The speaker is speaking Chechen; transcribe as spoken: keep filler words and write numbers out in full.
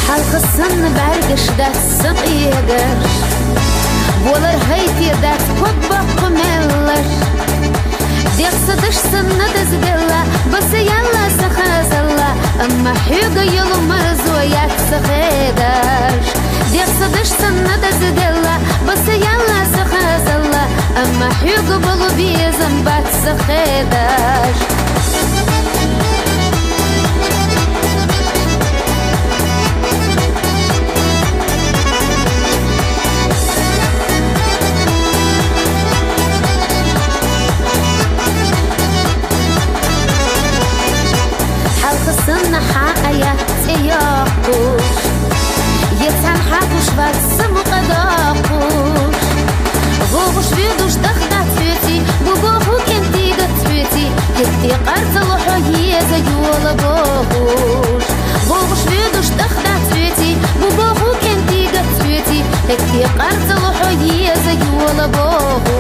Хьалха санна бӀаргаш дац са къегаш, болар хӀайтте дац ког боккха меллаш. Дегъ са даш санна дазделла, баса ялла са хазалла, амма хьоьга йолу марзо яц са хедаш. Дегъ са даш санна дазделла, баса ялла са хазалла, амма хьоьга болу безам бац са хедаш. Хьалха санна хьаая цӀе йоккхуш, я цхьаьна хьакхуш вац са мукъа доккхуш. ВогӀуш воьдуш даха дац хьоьций, бу боху кӀентий гац хьоьций, хӀетте къарцало хьо еза йола бохуш. ВогӀуш воьдуш даха дац хьоьций, бу боху кӀентий гац хьоьций, хӀетте къарцало хьо еза йола бохуш.